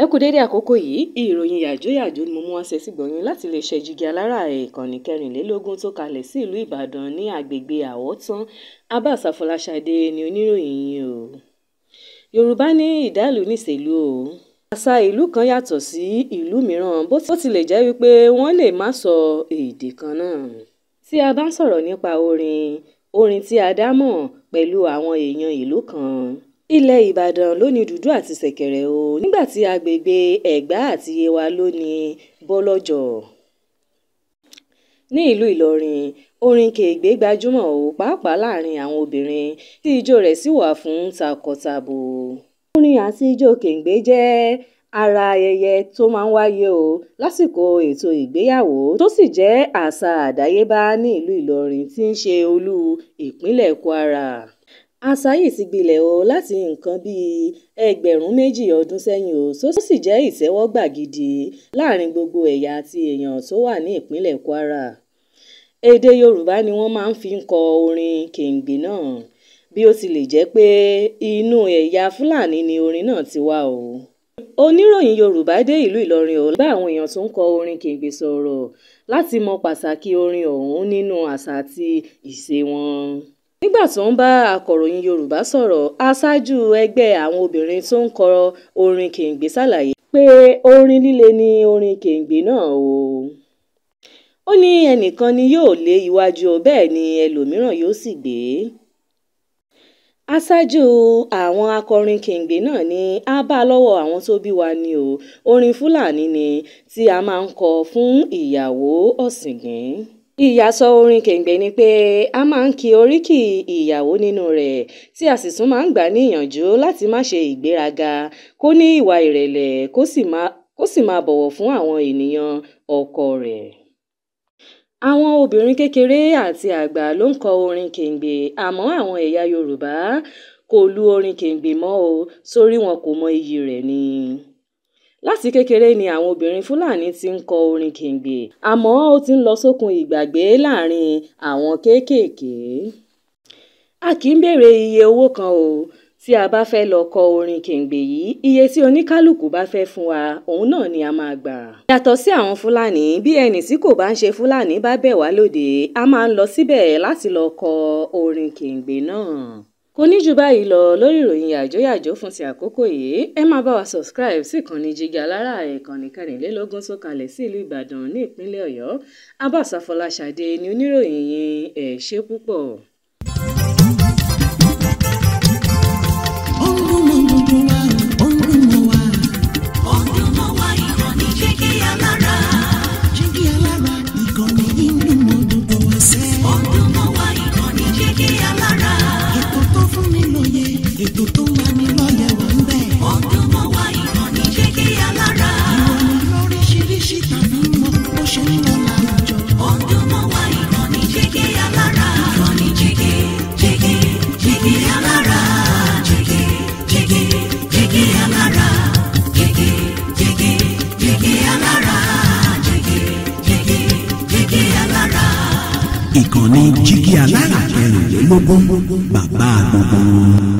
Ẹ kú dédé àkókò yìí. Ìròyìn yàjóyàjó ni mo mú wá sétígbọ̀ọ́ yín láti iléeṣẹ́ Jígí Alárà, ìkànnì 24 tó kalẹ̀ sí ìlú Ìbàdàn ní agbègbè Àwọ̀tán. Abbas Afọláṣadé ni oníròyìn yín o. Yorùbá ní ìdálù níṣèlú o. Àṣà ìlú kan yàtọ̀ sí ìlú mìíràn, bó tilẹ̀ jẹ́ wípé wọ́n lè má sọ èdè kan náà. Tí a bá ń sọ̀rọ̀ nípa orin, orin tí a dá mọ̀ pẹ̀lú àwọn èèyàn ìlú kan. Ilẹ̀ Ìbàdàn ló ní dùndú àti ṣẹ̀kẹ̀rẹ̀ o, nígbà tí agbègbè Ẹ̀gbá àti Yewa ló ní bọ́lọ́jọ̀. Ní ìlú Ìlọrin, orin kèǹgbé gbajúmọ̀ o, pàápàá láàrin àwọn obìnrin, tí ijó rẹ̀ sì wà fún takọ-tabo. Orin àti ijó kèǹgbé jẹ́ ara ayẹyẹ tó máa ń wáyé o lásìkò ètò ìgbéyàwó, tó sì jẹ́ àṣà àdáyébá ní ìlú Ìlọrin tí í ṣe olú ìpínlẹ̀ Kwara. Àṣà yìí ti gbilẹ̀ o láti nǹkan bíi 2000 ọdún sẹ́yìn o, tó sì jẹ́ ìtẹ́wọ́gbà gidi láàrin gbogbo ẹ̀yà àti èèyàn tó wà ní ìpínlẹ̀ Kwara. Èdè Yorùbá ni wọ́n máa ń fi kọ orin kèǹgbé náà, bí ó tilẹ̀ jẹ́ pé inú ẹ̀yà Fúlàní ni orin náà ti wá o. Oníròyìn Yorùbá dé ìlú Ìlọrin o bá àwọn èèyàn tó ń kọ orin kèǹgbé sọ̀rọ̀ láti mọ pàtàkì orin ọ̀hún nínú àṣà àti ìṣe wọn. Nígbà tó ń bá akọ̀ròyìn Yorùbá sọ̀rọ̀, aṣáájú ẹgbẹ́ àwọn obìnrin tó ń kọ orin kèǹgbé ṣàlàyé pé orin líle ni orin kèǹgbé náà o. Ó ní ẹnìkan ni yóò lé iwájú o, bẹ́ẹ̀ ni ẹlòmíràn yóò sì gbé. Aṣáájú àwọn akọrin kèǹgbé náà ní á bá lọ́wọ́ àwọn tó bí wa ni o, orin Fúlàní ni tí a máa ń kọ fún ìyàwó ọ̀sìngín. Ìyàsọ́ orin kèǹgbé ni pé a máa ń ki oríkì ìyàwó nínú rẹ̀, tí a sì tún máa ń gbà á níyànjú láti má ṣe ìgbéraga, kó ní ìwà ìrẹ̀lẹ̀, kó sì máa bọ̀wọ̀ fún àwọn ènìyàn ọkọ rẹ̀. Àwọn obìnrin kékeré àti àgbà ló ń kọ orin kèǹgbé, àmọ́ àwọn ẹ̀yà Yorùbá kò lu orin kèǹgbé mọ́ o, torí wọn kò mọ iyì rẹ̀ ni. Láti kékeré ni àwọn obìnrin Fúlàní ti ń kọ orin kèǹgbé, àmọ́ ó ti ń lọ sókun ìgbàgbé láàrin àwọn kéékèèké. A kì í béèrè iye owó kan o, tí a bá fẹ́ lọ kọ orin kèǹgbé yìí, iye tí oníkálukú bá fẹ́ fún wa, òun náà ni a máa gbà. Yàtọ̀ sí àwọn Fúlàní, bí ẹni tí kò bá ń ṣe Fúlàní bá bẹ̀ wá lóde, a máa ń lọ síbẹ̀ láti lọ kọ orin kèǹgbé náà. Kò ní jù báyìí lọ lórí ìròyìn yàjóyàjó fún ti àkókò yìí. Ẹ máa bá wa subscribe sí ìkànnì Jígí Alárà, ìkànnì 24 tó kalẹ̀ sí ìlú Ìbàdàn ní ìpínlẹ̀ Ọ̀yọ́. Abbas Afọláṣadé ni oníròyìn yín. Ẹ ṣé púpọ̀. Ó ń dún mọ́ gbogbo wa, ó ń dún mọ́ wa. Ó ń dún mọ́ wa, ìkànnì Jígí Alárà. Jígí Alárà, ìkànnì yìí ń dún mọ́ gbogbo wa sẹ́. Ó ń dún mọ́ wa, ìkànnì Jígí Alárà. Ètò tó fún ni lóye, ètò tó ń lani lọ́yẹ̀ wà ń bẹ̀. Ó ń dún mọ́ wa, ìkànnì Jígí Alárà. Ìròyìn lóríṣiríṣi tàbí mọ bó ṣe ń lọ láwùjọ. Ó ń dún mọ́ wa, ìkànnì Jígí Alárà. Ìkànnì Jígí, Jígí, Jígí Alárà. Jígí, Jígí, Jígí Alárà. Jígí, Jígí, Jígí Alárà. Jígí, Jígí, Jígí Alárà. Ìkànnì Jígí Alárà 24, bàbá gbogbo wọn.